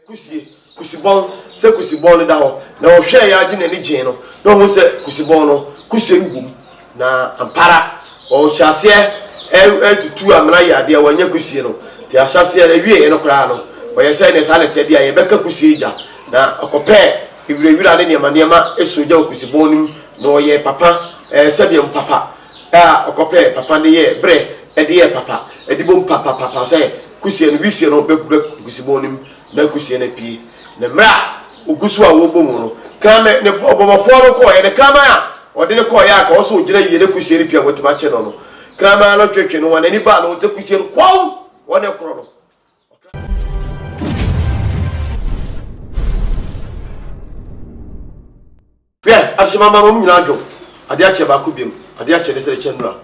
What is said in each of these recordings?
Kusie, kusibɔn, sɛ kusibɔn no da hɔ, na ɔhwɛeɛ ara gye n'ani gyee no, na ɔhuu sɛ kusibɔn no, kusie no wom. Na ampa ara, ɔhyɛ aseɛ retutu amena yɛ adeɛ, wanya kusie no. Nti ahyɛaseɛ no, awieeɛ no koraa no, ɔyɛ sɛ ɛnneɛ saa na ɛteɛ deɛ a, yɛbɛka kusie gya. Na ɔkɔpɛɛ nwurawura ne nneɛma nneɛma soo gya wɔ kusibɔn no mu, na ɔyɛɛ papa, ɛɛ, sɛdeɛ mpapa a ɔkɔpɛɛ papa no yɛɛ berɛ de yɛɛ papa, de bom papapapa sɛ Kusie no, wisie no bɛgura kusibɔn no mu na kusie no apue. Na mmerɛ a wɔgu so a wɔrebɔ mu no, kraman, ne ɔbɔmmɔfoɔ no kɔeɛ, ne kraman a ɔde no kɔeɛ a anka ɔwɔ sɛ ɔgyina yie na kusie no pue a wɔatumi akye no no, kraman no twetwe no, wɔn ani baa ne ho sɛ kusie no kɔw wɔn na ɛkorɔ no. Hwɛ, adehyema mma mo nyinaa dwo. Adeɛ akye baako biom, adeɛ akye ne sɛ rekyɛ nnura.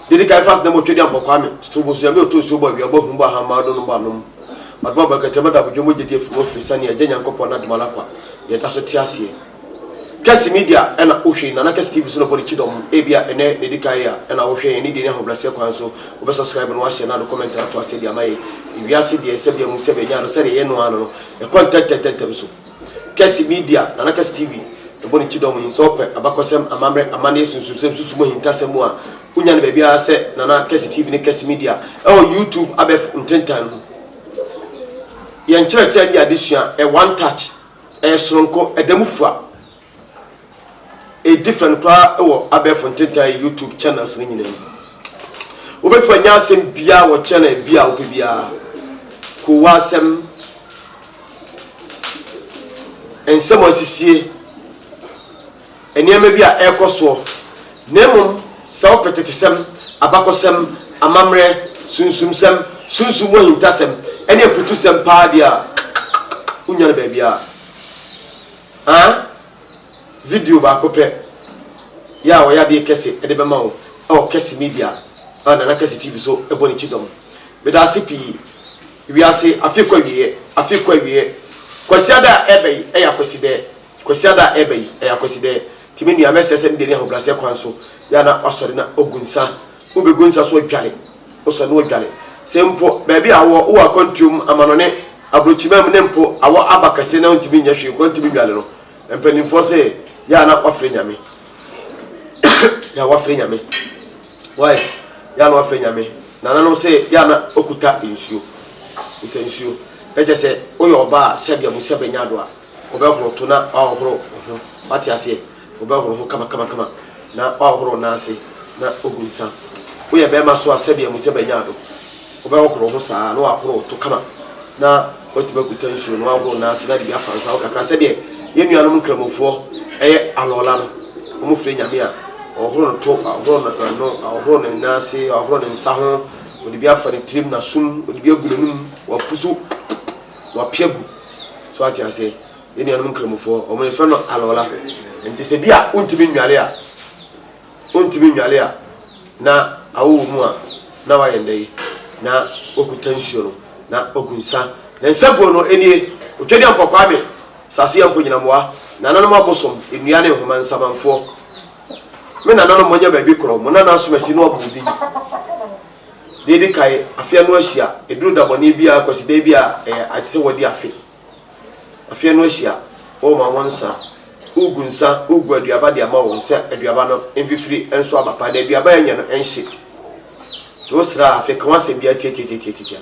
Deɛ di kan fa aseda mu otwa di ampɔ kwame, toto bosu nyame ɔtɔ nsuo bɔ awia bɔ ahum bɔ ahamma ɔdo nom bɔ anom. Ɔdom abɔ akatwa da abodwo mogya di afiri mu afiri sane agya Nyankopɔn n'adom ara kwa yɛda so te aseɛ. Kɛse media ɛna wohwɛ yi Nana Kɛse TV so na bɔ ne kyidɔm ebia ɛnɛ na edi kan yi a ɛna wohwɛ yɛn ne deɛ ne ahobrɛaseɛ kwan so wobɛ subscribe no wahyɛ na ado comment ato aseɛ de ama yɛn. Ewiase deɛ sɛbea mu sɛbea nya no sɛdeɛ yɛ no ara no no ɛkɔ ntɛntɛntɛntɛm so. Kɛse Media, Nana Kɛse TV, bɔ ne kyidɔm yi. Sɛ wopɛ abakɔsɛm, amammerɛ, amanneɛ, sunsumsɛm, sunsum ahintasɛm mu a, wonya no baabiara sɛ Nana Kɛse TV ne Kɛse Media ɛwɔ YouTube abɛɛfo ntentan mu. Yɛn nkyerɛkyerɛ ne adesua ɛ one touch, ɛyɛ soronko, ɛda mu fua. Ɛyɛ different koraa wɔ abɛɛfo ntentan YouTube channels no nyinaa mu. Wobɛtumi anya asɛm biara wɔ channel bi a wopɛ biara. Kowa asɛm, nsɛm a asisie, nneɛma bi a ɛrekɔ soɔ, na mmom sɛ wopɛ tetesɛm, abakɔsɛm, amammerɛ, sunsumsɛm, sunsum mu ahintasɛm, ne afutusɛm paa deɛ a, wonnya no baabiara. Aa, video baako pɛ yɛ a wɔyɛ adeɛ kɛse de bɛma wo wɔ Kɛse Media a Nana Kɛse TV so bɔ ne kyidɔm. Meda ase pii. Wiase, afe kɔ awieɛ, afe kɔ awieɛ. Kwasiada a ɛreba yi yɛ Akwasidɛɛ, Kwasiada a ɛreba yi ɛyɛ Akwasidɛɛ. Nti me nua, mɛsrɛ sɛ ne deɛ ne ahobrɛaseɛ kwan so, yɛ a na wasɔre na wagu nsa. Wobɛgu nsa so adware, wosɔre na wadware. Sɛ mpo baabi a wowɔ, wowɔ akwantuo mu, amanɔne, aburokyiman mu ne mpo awɔ aba kɛse na wontumi nyɛ hwee koraa, wontumi nnware no, mpanimfoɔ se yɛ a na wafrɛ Nyame. Yɛ a wafrɛ Nyame. Wai, yɛ a na wafrɛ Nyame. Nananom se yɛ a na okuta nsuo. Kuta nsuo. Na kyerɛ sɛ woyɛ ɔbaa a sɛbea mu sɛbɛ nya do a, wobɛhoro to na woahohoro wo ho. Wate aseɛ? Wobɛhoro ho kamakamakama na woahohoro wo nan ase na woagu nsa. Woyɛ bɛrima so a sɛbea mu sɛbɛ nya do, wobɛhohoro wo ho saa na woahoro wo to kama na woatumi akuta nsuo na woahoro wo nan ase na de bi afa nsa ho kakra sɛdeɛ yɛn nuanom Nkramofoɔ yɛ alɔɔla no. Wɔfrɛ Nyame a, ɔhoro ne to, ɔhoro n'ano, ɔhoro ne nan ase, ɔhoro ne nsa ho, ɔde bi afa ne tirim, n'asom, ɔde bi agu n'anum, wapusu, wapia gu. So ate aseɛ? Yɛn nuanom Nkramofoɔ, wɔn yɛfrɛ no alɔla. Nti sɛ bi a wontumi nnwale a, wontumi nnwale a, na awo wɔ mu a, na wayɛ ndɛ yi, na wakuta nsuo no, na wagu nsa. Na nsa guo no, enie, Otwadiampɔ Kwame, Sase yɛ nkogyinamboa, nananom abosom, nnua ne nhoma, nsamanfoɔ. Me nananom monya baabi korɔ, mo nana asomasi no abɔ wo din. Deɛ edi kae, afe ano ahyia, ɛduru da bɔne biara, Kwasidaa bi a, ɛyɛ ade sɛ wɔadi afe. Afe ano ahyia, wɔma wɔn nsa, wogu nsa, wogu aduaba de ama wɔn sɛ aduaba no mfifiri nso aba pa, na aduaba a ɛnyɛ no nhye. Nti wosrɛ a, afei ka ho asɛm biara tiatiatiatiatia.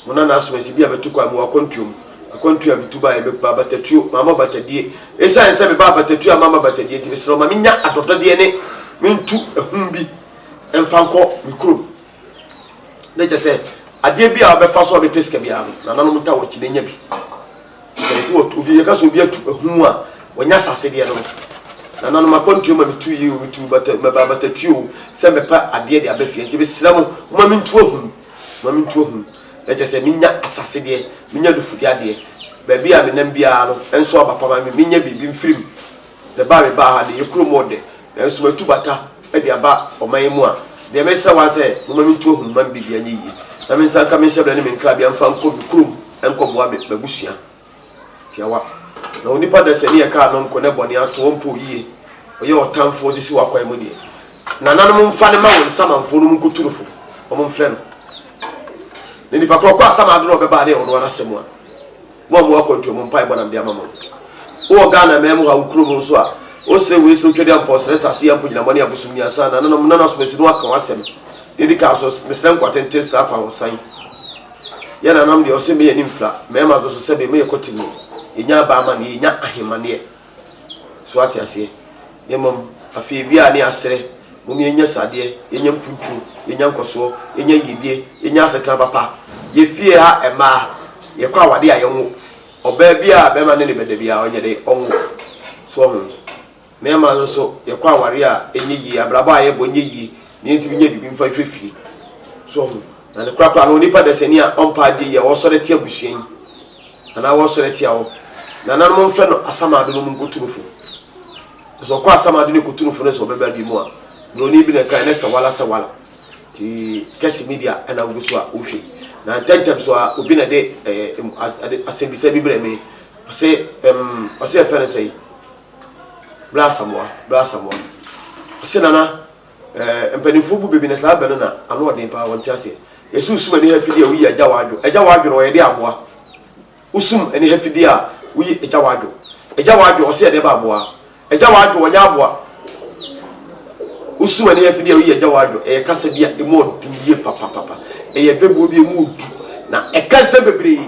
Mo nana asomasi bi a matu kwan mewɔ akwantuo mu. Akwantuo a metu baeɛ meba abatatuo, mamma abatadie. Esiane sɛ mebaa abatatuo a mamma abatadie nti, mesrɛ wo ma menya adɔdɔdeɛ ne mentu ahum bi mfa nkɔ me kurom. Ne kyɛ sɛ adeɛ bi a wobɛfa so a wobɛpɛ sika biara no, nananom nta wɔ akyi na nya bi. Sɛ sɛ wɔtu obi yɛka sɛ obi atu ahum a wɔnya asase deɛ no no. Nananom akwantuo ma metu yi o, metu bata mɛba abatatuo o, sɛ mɛpɛ adeɛ de aba fie. Nti mesrɛ mo, momma mentu ahum. Ma mentu ahum, na kyerɛ sɛ menya asase deɛ, menya dufudeɛ adeɛ. Baabi a menam biara no, ɛnso aba pa ma me, menya biribi mfiri mu. Na ba a mebaa ha deɛ, yɛ kurom hɔ dɛ, nanso matu bata de aba ɔman yi mu a, deɛ mesrɛ wo ara sɛ, momma mentu ahum mma me biribiara nyɛ yie, na mensan nka me nhyɛberɛ ne me nkrabea mfa nkɔ me kurom nkɔboa me m'abusua. Tiawa. Na onipa dasani a ɛkaa no nko na bɔne ato ɔmpɛ oyie, ɔyɛ ɔtamfo ɔsisi w'akwan mu deɛ, nananom mfa no ma wo nsamanfoɔ no mu nkɔtu no fo, wɔn mfrɛ no. Na nipa korɔ kɔ asamado na ɔbɛba a na ɛyɛ ɔno ara asɛm a. Mo a mowɔ akwantuo, mo mpaebɔ na mede ama mo. Wowɔ Ghana man mu ha, wo kurom nso a, wosrɛ wei srɛ wotwa dua mpɔ, srɛ asase yɛ mpo gyinamɔ ne abosom nyiansa, nananom, nana asomasi na waka w'asɛm. Deɛ ɛdi kan so, mesrɛ nkwa tenten srɛ akwahosan. Yɛ nananom deɛ ɔse meyɛ ani mfira, mmarima nso so sɛbe meyɛ kɔtini, yɛnya aba amaneɛ, yɛnya ahemaneɛ. So wate aseɛ? Na mmom afei wie a ne yɛasrɛ, mom yɛnya sadeɛ, yɛnya mpuntuo, yɛnya nkɔsoɔ, yɛnya yiedie, yɛnya asetena papa. Yɛ fie ha mmaa, yɛkɔ awadeɛ a yɛnwo. Ɔbaa biara a bɛrima ne no bɛda biara ɔnyɛ dɛn? Ɔnwo. So wahu? Mmarima nso so, yɛkɔ awareɛ a ɛnyɛ yie, abrabɔ a yɛbɔ nyɛ yie, na yɛntumi nyɛ biribi mfa nhwɛ fie. So wahu? Na ne korakora no, onipa dasani a ɔmpa adeɛ yie a ɔsɔre tia abusua yi, anaa wɔsɔre tia wo, nananom mfrɛ no asamado no mu nkɔtu no fo. Na sɛ ɔkɔ asamado no kɔtu no fo no sɛ ɔbɛba bi mu a, buroni bi na ɛkae ne sɛ wala sɛ wala. Nti kɛse media ɛna wogu so a wohwɛ yi. Na ntɛntɛm so a obi na de ɛɛ asɛmbisa bi brɛ me. Ɔse ɛm ɔse ɛfɛ no sɛ Bra Asamoah, Bra Asamoah. Ɔse nana ɛɛ mpanimfoɔ bu baabi na saa bɛ no na ano ɔden paa wɔnte aseɛ. Yɛsi wosum ani ha fidie a woyi agya wadwo. Agya wadwo no ɔyɛ de aboa. Wosum ani ha fidie a woyi agya wadwo. Agya wadwo ɔse yɛde ba aboa. Agya wadwo ɔnyɛ aboa. Wosum ani ha fidie a woyi agya wadwo. Ɛyɛ kasa bi a emu ɔden yie papapapa. Ɛyɛ bɛbuo bi emu odu na ɛka nsɛm bebree.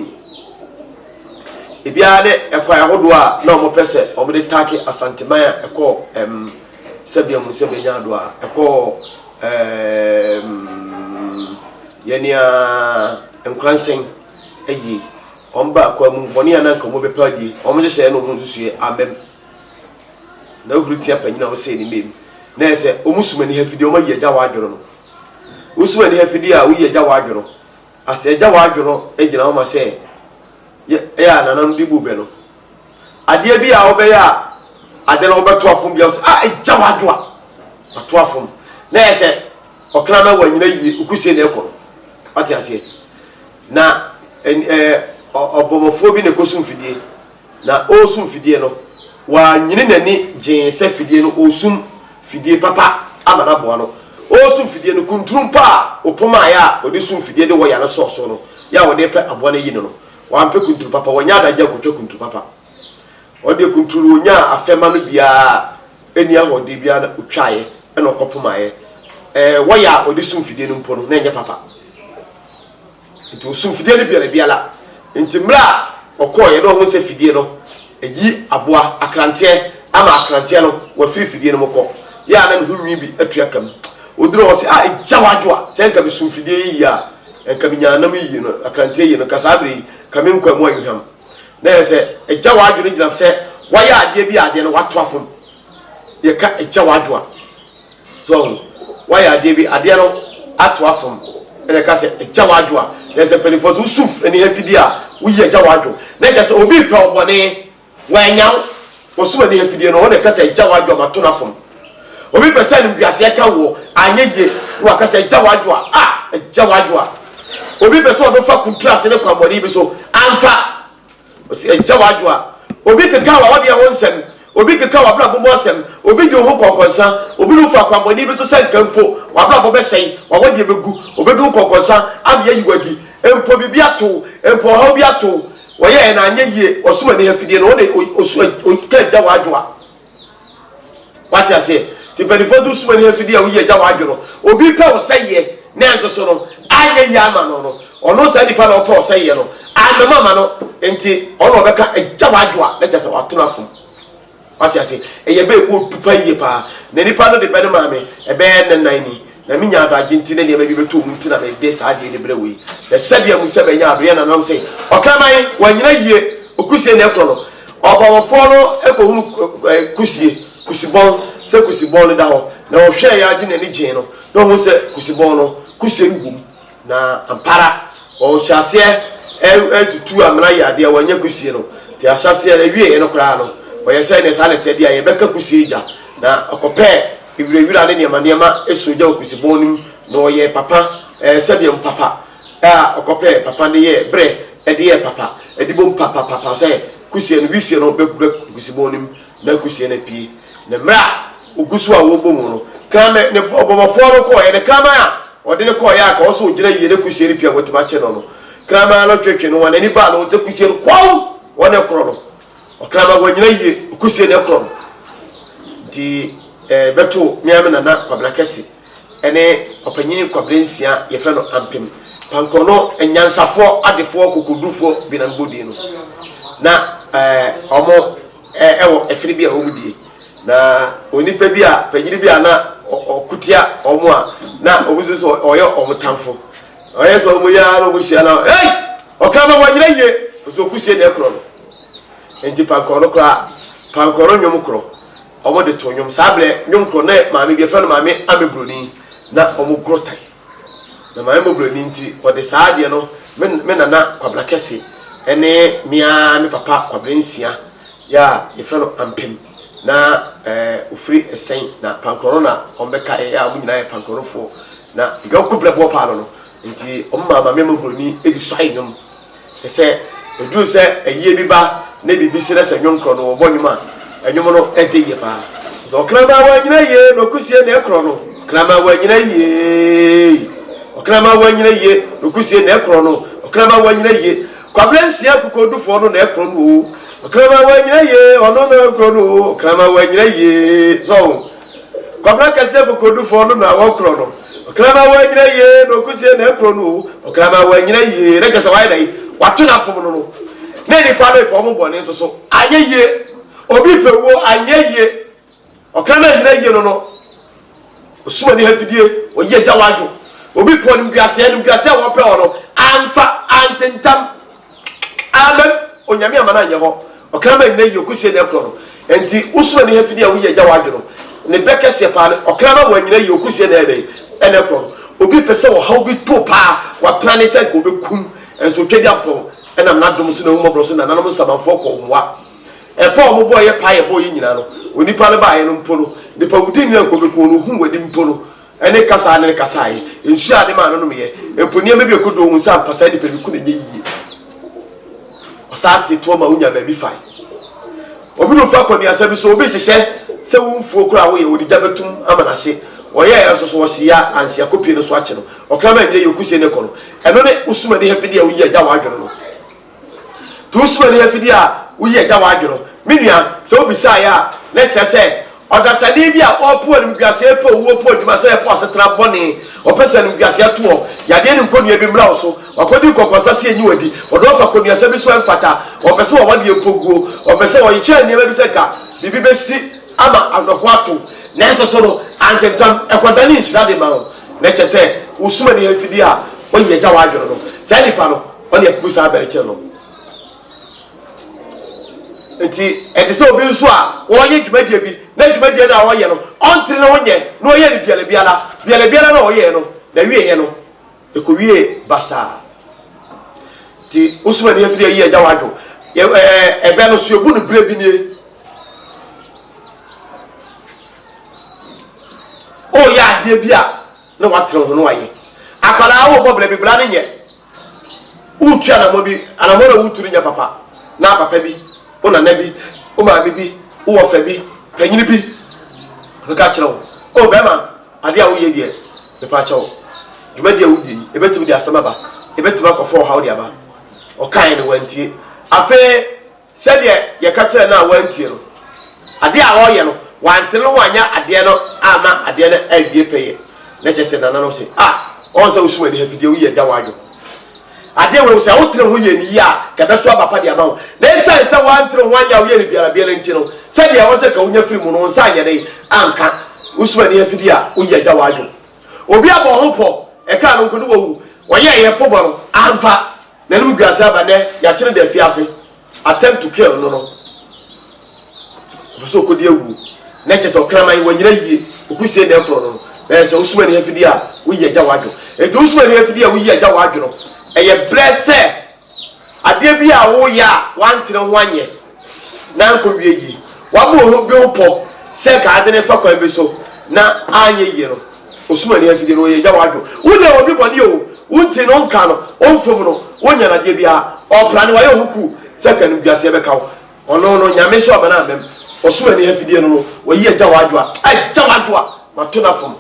Ebiara ne ɛkwan ahodoɔ a na wɔpɛ sɛ wɔde take Asanteman a ɛkɔɔ ɛm sɛbea mu sɛ bɛnya ado a ɛkɔɔ ɛɛm yɛnea Nkoransen ayie. Wɔn ba akoa mu bɔne a na anka wɔbɛpɛ adie, wɔn nhyehyɛeɛ ne wɔn nsusuiɛ ammam. Na wohuri tia panyin a wosɛe ne mmam. Na ɛyɛ sɛ wɔn sum ani ha fidie, wɔn ayi agya w'adwono no. Wosum ani ha fidie a woyi agya w'adwono. Asɛ agya w'adwono gyina hɔ ma sɛ yɛ ɛyɛ a nananom de bu bɛ no. Adeɛ bi a wobɛyɛ a ade no wobɛto afom bia wo sɛ ah agya w'adwo a wato afom. Na ɛyɛ sɛ ɔkraman wanyina yie okusie na ɛkɔ no. Wate aseɛ? Na ɛɛ ɔbɔmmɔfoɔ bi na ɛkɔsum fidie. Na ɔresum fidie no, wanyini n'ani gyee sɛ fidie no ɔresum fidie papa ama no aboa no. Ɔresum fidie no, kuntunu mpo a ɔpomaeɛ a ɔde sum fidie de wɔya no sɔɔ so no, yɛ a ɔde repɛ aboa no ayi no no, wampɛ kuntunu papa, wanya adagye ankɔtwa kuntunu papa. Ɔno deɛ kuntunu no ɔnyaa afɛma no biara a ɛnni ahoɔden biara na ɔtwaeɛ na ɔkɔpomaeɛ. Ɛɛ wɔya a ɔde sum fidie no mpo no, na ɛnyɛ papa. Nti ɔsum fidie no biara biara. Nti mmerɛ a ɔkɔeɛ na ɔhunu sɛ fidie no ayi aboa akranteɛ ama akranteɛ no wafiri fidie no mu kɔ, yɛ a na ne ho nwi bi atu aka mu. Ɔduru hɔ ɔse, ah agya w'adwo a, sɛ nka mesum fidie yi yie a, nka menyaa nam yie no, akranteɛ yie no, nka saa berɛ yi, nka me nkwa mu ayɛ hwam. Na ɛyɛ sɛ agya w'adwo no gyina sɛ wayɛ adeɛ bi a adeɛ no wato afom. Yɛka agya w'adwo a. So wahu? Woayɛ adeɛ bi, adeɛ no ato afom, ɛna ɛka sɛ, agya w'adwo a, na ɛsɛ mpanimfoɔ sɛ wosu ani ha fidie a, woyi agya w'adwo. Na kyerɛ sɛ obi repɛ wo bɔne, wannya wo, wɔsum ani ha fidie no, ɔno na ɛka sɛ agya w'adwo a, mato no afom. Obi pɛ sɛ animguaseɛ ka woɔ, anyɛ yie, na waka sɛ agya w'adwo a, ah, agya w'adwo a. Obi pɛ sɛ ɔde wo fa kunturu ase ne kwammɔne bi so, amfa. Ɔsi agya w'adwo a. Obi keka w'awadeɛ ho nsɛm, obi keka w'abrabɔ mu asɛm, obi di wo ho nkɔnkɔnsa, obi ne wo fa akwammɔne bi so sɛ nka mpo w'abrabɔ bɛsɛe, w'awadeɛ bɛgu, obɛdi wo nkɔnkɔnsa ama yɛayi wo adi, mpo biribi ato wo, mpo ɔhaw bi ato wo, wɔyɛɛ no anyɛ yie, ɔsom ani ha fidie no, wo de ɔka agya w'adwo a. Wate aseɛ? Nti mpanimfoɔ nso sum ani afidie a woyi agya w'adwo no. Obi pɛ wo sɛeɛ na ɛnso so no anyɛ yie ama no no, ɔno saa nipa na ɔpɛ wo sɛeɛ no, ammam ama no, nti ɔno ɔbɛka agya w'adwo a na kyerɛ sɛ wato no afom. Wate aseɛ? Ɛyɛ bɛ ɛmu odu pa yie paa. Na nipa no de bɛ no maa me, ɛbɛyɛ nnɛ nnan ni. Na menya adagye nti na nneɛma bi bɛtɔ mu nti na mede saa adeɛ no brɛ wo yi. Na sɛdeɛ mu sɛ manya abereɛ nananom se, ɔkraman, wanyina yie, okusie na ɛkorɔ no. Ɔbɔmmɔfoɔ no kɔhunu kusie, kusibɔn, sɛ kusibɔn no da hɔ, na ɔhwɛeɛ ara gye n'ani gyee no, na ɔhunu sɛ kusibɔn no, kusie no wom. Na ampa ara, ɔhyɛ aseɛ retutu amena yɛ adeɛ, wanya kusie no. Nti ahyɛaseɛ no, awieeɛ no koraa no, ɔyɛ sɛ ɛnneɛ saa na ɛteɛ deɛ a, yɛbɛka kusie gya. Na ɔkɔpɛɛ nwurawura ne nneɛma nneɛma soo gya wɔ kusibɔn no mu, na ɔyɛɛ papa, sɛdeɛ mpapa a ɔkɔpɛɛ papa no yɛɛ berɛ de yɛɛ papa, de bom papapapa sɛ kusie no, wisie no bɛwura kusibɔn no mu na kusie no apue. Na mmerɛ a ɔgu so a wɔrebɔ mu no, kraman, ne ɔbɔmmɔfoɔ no kɔeɛ, ne kraman a ɔde no kɔeɛ a anka ɔwɔ sɛ ɔgyina yie na kusie no pue a watumi akye no no, Kraman no twetwe no, wɔn ani baa no sɛ kusie no kwaw wɔn ɛkorɔ no. Ɔkraman wɔnyina yie, kusie no ɛkorɔ no. Nti ɛɛ bɛto mmea me nana Kwabena Kɛse ɛne ɔpanyin Kwabena Nsia yɛfrɛ no Ampem. Pankɔ no anyansafoɔ, adefoɔ, kokodurufoɔ bi na mebɔ din no. Na ɛɛ wɔn ɛwɔ ɛfene bi a wɔn die. Na onipa bi a panyin bi a na ɔko tia wɔn a na wɔn nso sɛ ɔyɛ wɔn tamfo. Ɔyɛ sɛ wɔn yɛ ara na wɔn hyia na ei ɔkraman wɔnyina yie nso ɔkusie na ɛkorɔ no. Nti pankɔɔ no koraa pankɔɔ no nnwom korɔ wɔn de to nnwom saa berɛ nnwom korɔ na maame bi yɛfrɛ no maame Ame Broni na wɔn gorɔ tae. Na maame mmɔborɔni nti, wɔde saa adeɛ no, me me nana Kwabena Kɛse ne me ara me papa Kwabena Nsia yɛ a yɛfrɛ no Ampem, na ɛɛ ɔfiri Ɛsɛn, na Pankorɔno na wɔbɛka yɛ a wɔn nyinaa yɛ Pankorɔnofoɔ, na yɔnko brɛboɔ paa no no, nti wɔn maa maame mmɔborɔni de suae nnwom. Sɛ ɛduru sɛ ayie bi ba na biribi si na sɛ nnwom korɔ no wɔbɔ nnwom a, nnwom no ɛde yie paa. Sɛ ɔkraman wanyina yie na ɔkusie na ɛkorɔ no, ɔkraman wanyina yie, ɔkraman wanyina yie na ɔkusie na ɛkorɔ no, ɔkraman wanyina yie. Kwabena nsia kokodufoɔ no na ɛkorɔ no o, ɔkraman wanyina yie, ɔno na ɛkorɔ no o, ɔkraman wanyina yie. So Kwabena kɛseɛ kokodufoɔ no na wɔkorɔ no. Ɔkraman wanyina yie na ɔkusie na ɛkorɔ no o. Ɔkraman wanyina yie na kyerɛ sɛ wayɛ dɛn? Wato n'afom no no. Na nnipa no repɛ wɔn bɔne nso so anyɛ yie. Obi pɛ wuo anyɛ yie. Ɔkraman anyina yie no no. Osum ani hafidie ɔyi agya wadwo. Obi pɛ ɔnimguaseɛ, animguaseɛ a wɔpɛ wɔ no amfa antentam. Amen Onyame ama no anyɛ hɔ Ɔkraman nyina yie ɔkɔsie na ɛkorɔ no Ɛnti wo soma ni hafidi a woyi agya w'adwe no Ne bɛ kɛseɛ paa ne Ɔkraman wɔ anyina yie ɔkɔsie na ɛyɛ dɛn ɛna ɛkorɔ no Obi pɛ sɛ ɔhaw bi to paa Waprane sɛ nka ɔbɛkum Nso Otwadiampɔn ɛnam n'adom so n'ahummɔborɔ so Nananom nsamanfoɔ kɔɔ mmoa Ɛpɔ a wɔbɔɔ yɛ paa yɛbɔɔ yɛ nyinaa no Onipa no baeɛ no mpo no Nipa wudi nni a nka ɔbɛku no Ohuu w'anim mpo no Ɛne kasa a ne no kasaeɛ, nsuo a ade maa no nomeeɛ, mpo nneɛma bi a ɛkɔduu ohuu sɛ ampa saa nipa bi ko na ɛnyɛ yie. Ɔsan tee toɔ ma wonyaa baabi fae. Obi de wo fa akɔneasa bi so, obi hyehyɛ sɛ wo mfuo koraa a woyɛ, wɔde gya bɛtom ama no ahye. Wɔyɛeɛ nso so wɔhyee a anhye, akɔpie no so akye no. Ɔkraman nyina yie, ɔkusie ne kɔ no. Ɛno ne wo sum ani hafidie a woyi agya w'adwene no. To wo sumani afidie a woyi agya w'adwene no. Me nua, sɛ wobisaeɛ a, na ɛkyerɛ sɛ ɔdasani bi a ɔrepo animguaseɛ, repɛ owuo, po adwumasɛe, repo asetena bɔne, ɔpɛ sɛ animguaseɛ to hɔ, yadeɛ ne nkɔnnua bi mmra wo so, wakɔdi nkɔnkɔnsa sɛ ɛnyi wo adi, ɔde wo afa kɔnnuasa bi so a ɛmfata, ɔpɛ sɛ w'awadeɛ mpo guo, ɔpɛ sɛ ɔyekyerɛ nneɛma bi sɛ nka biribi bɛsi ama awerɛhoɔ ato wo, nanso so no, antentam, ɛkɔdane nhyira de ma wo, na ɛkyerɛ sɛ wo sumani afidie a woyi agya w'adwene no, saa nipa no, Ɔne akuku saa bɛre kyerɛ no. Nti ɛte sɛ obi nso a ɔreyɛ dwumadie bi na dwumadie no a ɔreyɛ no ɔntere ne ho nyɛ na ɔyɛ no biala biala biala biala na ɔyɛɛ no na wieɛ no ɛkɔwie basaa. Nti wosoma ni afiri ayi agya wadwo ɛbɛ no so yɛbu no berɛ bi nie. Ɔreyɛ adeɛ bi a na watere ho no ayɛ. Akwadaa wobɔ bra bi bra no nyɛ. Woretu anammɔn bi, anammɔn a woretu no nyɛ papa, na papa bi, wo nana bi, wo maame bi, wo wɔfa bi, panyin bi bɛka akyerɛ wo, O bɛrima, adeɛ a woyɛ deɛ, mepa kyɛ wo, dwumadi a wodie yi, ɛbɛtumi de asɛm aba, ɛbɛtumi akɔfa ɔhaw de aba. Ɔkaeɛ no, wantie. Afei, Sɛdeɛ yɛka kyerɛɛ no a wantie no, adeɛ a ɔreyɛ no, wantene ne ho anyɛ adeɛ no amma adeɛ no anwie pɛyɛ. Na kyerɛ sɛ nananom se, Ah, ɔn sɛ wosum ani ha fidie, woyi agya w'adwo. Adeɛ wei, sɛ wotene ho yɛ no yie a, ka ɛbɛso aba pa de ama wo. Na ɛsiane sɛ woantene ho anyɛ a woyɛ no biara biara nti no, sɛdeɛ ɛwɔ sɛ ka wonya firi mu no, wo nsa anyɛ dɛn anka. Wosum ani ha fidie a, woyi agya w'adwo. Obi abɔ ho pɔ, ɛkaa no nko ne wawu. Ɔyɛeɛ, pɔbɔ no, amfa. N'anim gu ase aba nnɛ, yɛakyere da afiase, attempt to kill no no, ɔpɛ sɛ ɔkɔdi awuo, na ɛkyɛ sɛ ɔkraman wanyina yie, ɔkɔsie na ɛkorɔ no no, na ɛyɛ sɛ wosoma ani afidie a woyi agya w'adwo. Enti wosoma ani afidie a woyi agya w'adwo no, ɛyɛ berɛ sɛ adeɛ bi a woyɛ a woantene ho anyɛ na ankɔwie yie. Wabɔ wo bi ho pɔ sɛ nka ade no fa kwan bi so na anyɛ yie no, osumani afidie no ɔyɛ gya w'adwo. Wonyɛ obi bɔne o, wonti no, wonka no, womfom no, wonyɛ no adeɛ biara. Ɔpra no, wayɛ wo ho kuu sɛ nka animguaseɛ bɛka wo. Ɔno no, Nyame so ama no amam. Ɔsumani afidie no no, wayi agya w'adwo a, agya w'adwo a, mato no afom.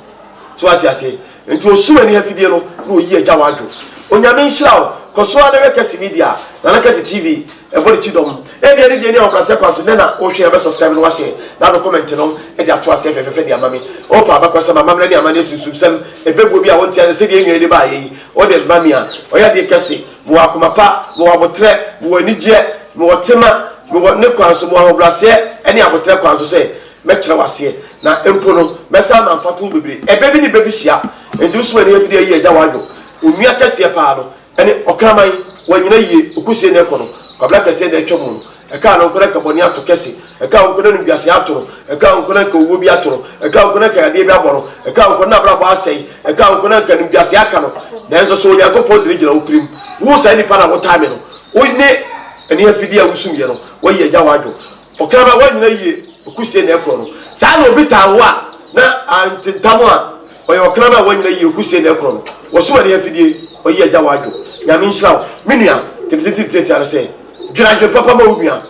So wate aseɛ? Nti osum ani afidie no na oyi agya w'adwo. Onyame nhyira wo. Kɔ so ara na hwɛ Kɛse Media, Nana Kɛse TV, ɛbɔ ne kyidɔm. Ebia ne deɛ ni ahobrɛaseɛ kwan so, nnɛ na wohwɛ a, bɛ subscribe na wahyɛ na abɛ comment no de ato aseɛ fɛfɛɛfɛ de ama me. Wopɛ abakɔsɛm, amammerɛ ne amanneɛ sunsumsɛm, ɛbɛbuo bi a wonte aseɛ sɛdeɛ yɛn nua yi de baeɛ yi, wode ma me a, ɔyɛ adeɛ kɛse. Mewɔ akoma pa, mewɔ aboterɛ, mewɔ anigyeɛ, mewɔ tema, mewɔ ne kwan so, mewɔ ahobrɛaseɛ ne aboterɛ kwan so sɛ mɛkyerɛ wo aseɛ, na mpo no, mɛsan ama mfatoho bebree. Ɛbɛ bi ne bɛ bi hyia, enti wo soma ni afidie ayi agya w'adwo. Onua kɛseɛ paa no ne ɔkraman, wanyina yie, okusie na ɛkɔ no, kwabena kɛseɛ na atwa mu no. Ɛkaa no nko na nka bɔne ato kɛse, ɛkaa wo nko na animguaseɛ ato no, ɛkaa wo nko na nka owuo bi ato no, ɛkaa wo nko na nka yadeɛ bi abɔ no, ɛkaa wo nko na n'abrabɔ asɛe, ɛkaa wo nko na nka animguaseɛ aka no. Nanso so Onyankopɔn de no gyina wo pirim? Wo saa nipa no a wotaa me no, wo ne ɛne afidie a wosumyɛ no, woayi agya w'adwo. Ɔkraman, woannyina yie, okusie na ɛkorɔ no. Saa na obi taa wo a, na antentam a, ɔyɛ ɔkraman a woannyina yie, okusie na ɛkorɔ no. Wɔsum ɛne afidie, wayi agya w'adwo. Nyame nhyira wo, me nua. Tebetebetebe tiatia no sɛ. Dwene adwene papa ma wo nua.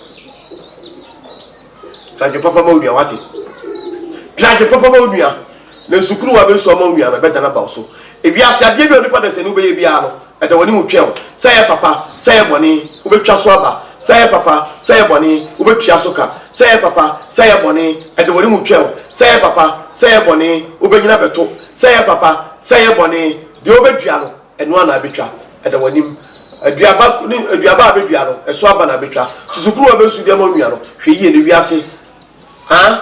Dwene adwene papa ma wo nua, wate? Dwene adwene papa ma wo nua. Na nsukuruwa bɛnsu ama wo nua no, ɛbɛdane aba wo so. Ewiase adeɛ bi a onipa dasani wobɛyɛ biara no, ɛda w'anim retwɛn wo. Sɛ ɛyɛ papa, sɛ ɛyɛ bɔne, wobɛtwa so aba. Sɛ ɛyɛ papa, sɛ ɛyɛ bɔne, wobɛtua so ka. Sɛ ɛyɛ papa, sɛ ɛyɛ bɔne, ɛda w'anim retwɛn wo. Sɛ ɛyɛ papa, sɛ ɛyɛ bɔne, wobɛnyini abɛto. Sɛ ɛyɛ papa, sɛ ɛyɛ bɔne, deɛ wobɛdua no, Ɛno ara na abɛtwa. Ɛda w'anim. Aduaba ne aduaba a abɛdua no, ɛso aba na abɛtwa. Susukunu a bɛsu de ama wo nua no, hwɛ yie na wiase ha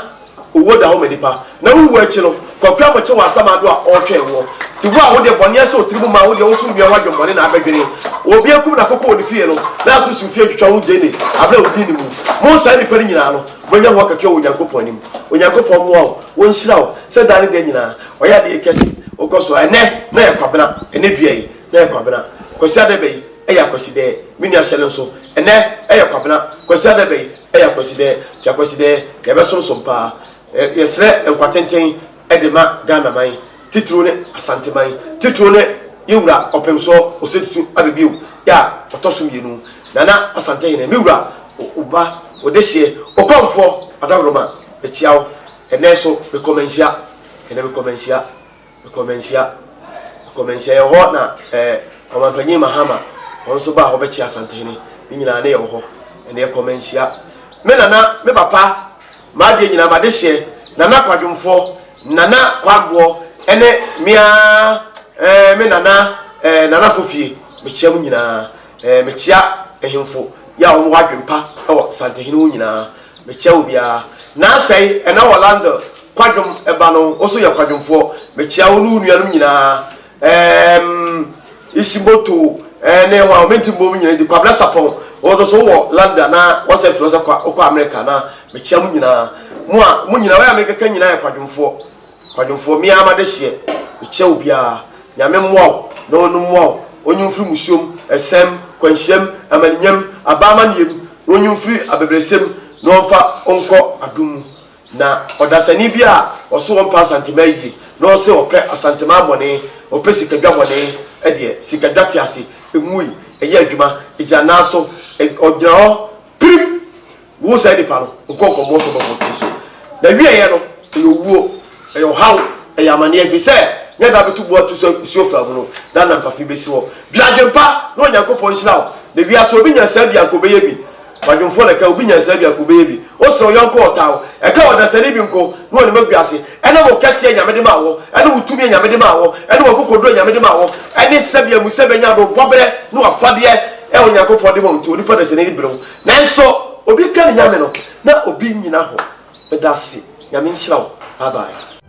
owuo da hɔ ma nipa. Na wo wuo akyi no, Kwaku Amokyɛ wɔ asamado a ɔretwɛn woɔ. Nti wo a wodeɛ bɔne ahyɛ wo tiri mu ma, wo deɛ wo so wo nua ho adwemmɔne na abɛdwene. Obi akum n'akokɔ wɔ ne fie no, na asusu fie atwitwa ho gyeene aberɛ a wodi ne mu. Mo saa nnipa no nyinaa no, mobɛnya ho akatua wɔ Onyankopɔn anim. Onyankopɔn mmoa wo, ɔnhyira wo, sɛ daa ne da nyinaa. Ɔyɛ adeɛ kɛse. Wokɔ so a, ɛnnɛ na yɛ Kwabena, ɛnnɛ dua yi na yɛ Kwabena. Kwasiada bɛ yi yɛ Akwasidɛɛ. Me nua hyɛ no nso, ɛnnɛ yɛ Kwabena, Kwasiada bɛ yi yɛ Akwasidɛɛ. Nti Akwasidɛɛ, yɛbɛsomsom paa. Yɛsrɛ nkwa tenten de ma Ghana man, titiriw ne Asante man, titiriw ne yɛ wura Ɔpemsoɔ Osei-Tutu Abɛbio yɛ a ɔtɔ so mmienu, Nana Asantehene, me wura, wo ba, wo dehyeɛ, Okomfoɔ Adaworoma, mekyea wo. Ɛnnɛ nso, mekɔ Manhyia. Ɛnɛ mekɔ Manhyia, mekɔ Manhyia, mekɔ Manhyia. Yɛwɔ hɔ na ɛɛ Ɔmanpanyin Mahama wɔn nso baa hɔ bɛkyia Asantehene. Ne nyinaa ne yɛwɔ hɔ. Ɛnɛ yɛkɔ Manhyia. Me nana, me papa, m'adeɛ nyinaa, m'adehyeɛ, Nana Kwadwomfoɔ, Nana Kwaboɔ, ɛne me ara ɛɛ me nana ɛɛ Nana Fofie. Mekyia mo nyinaa. Ɛɛ mekyia ahemfo yi a wɔwɔ adwempa wɔ Asantehene ho nyinaa. Mekyia obiara. Naasɛe, ɛna wɔ London, Kwadwom ba no, wo nso yɛ Kwadwomfoɔ. Mekyia wo ne wo nuanom nyinaa. Ɛɛm, Ishimoto ne hwan, menti mmɔ wɔn nyinaa din. Kwabena Sapɔn, wo nso so wowɔ London anaa wɔsɛ frɛ wo sɛ wokɔ Amerika anaa? Mekyia mo nyinaa. Mo a, mo nyinaa, wɔn a mekeka nyinaa yɛ Kwadwomfoɔ. Kwadwomfoɔ, me ara m'adehyeɛ. Mekyia obiara. Nyame mmoa wo na ɔno mmoa wo, ɔnyi wo mfiri musuom, ɛsɛm, kwanhyiam, amaninyam, aba amaneɛ mu, na ɔnyi wo mfiri abɛbrɛsɛ mu na ɔmfa wo nkɔ adom mu. Na ɔdasani bi a ɔse ɔmpɛ Asanteman yie na ɔse ɔpɛ Asanteman bɔne, ɔpɛ sikadwa bɔne deɛ, sikadwa te ase, ɛnwui, ɛyɛ adwuma, ɛgyina nan so, ɔgyina hɔ pirim Wo saa nipa no, nkɔ nkɔmmɔ so bɔbɔ tiri so. Na wieɛ no, ɛyɛ owuo, ɛyɛ ɔhaw, ɛyɛ amaneɛ, ɛfiri sɛ nyɛ da bɛto bu ato sɛ nsuo fra mu no, na nna mpafe bɛsi hɔ. Dwene adwempa na Onyankopɔn nhyira wo. Na wiase obi nyansaa bi anka ɔbɛyɛ bi. Kwadwomfoɔ na ɛka, obi nyansaa bi anka ɔbɛyɛ bi. Wosrɛ wo yɔnko ɔtaa wo, ɛka ɔdasani bi nko na ɔnim agu ase. Ɛnam wo kɛseɛ a Nyame de maa wo, ɛne wo tumi a Nyame de maa wo, ɛne w'akokoɔduro a Nyame de maa wo, ɛne sɛbea mu sɛ bɛnya do bɔberɛ ne w'afadeɛ a Onyankopɔn de ma wo nti, onipa dasani ani bere wo. Nanso obi ka ne Nyame no na obi nnyina hɔ. Medase. Nyame nhyira wo. Bye bye.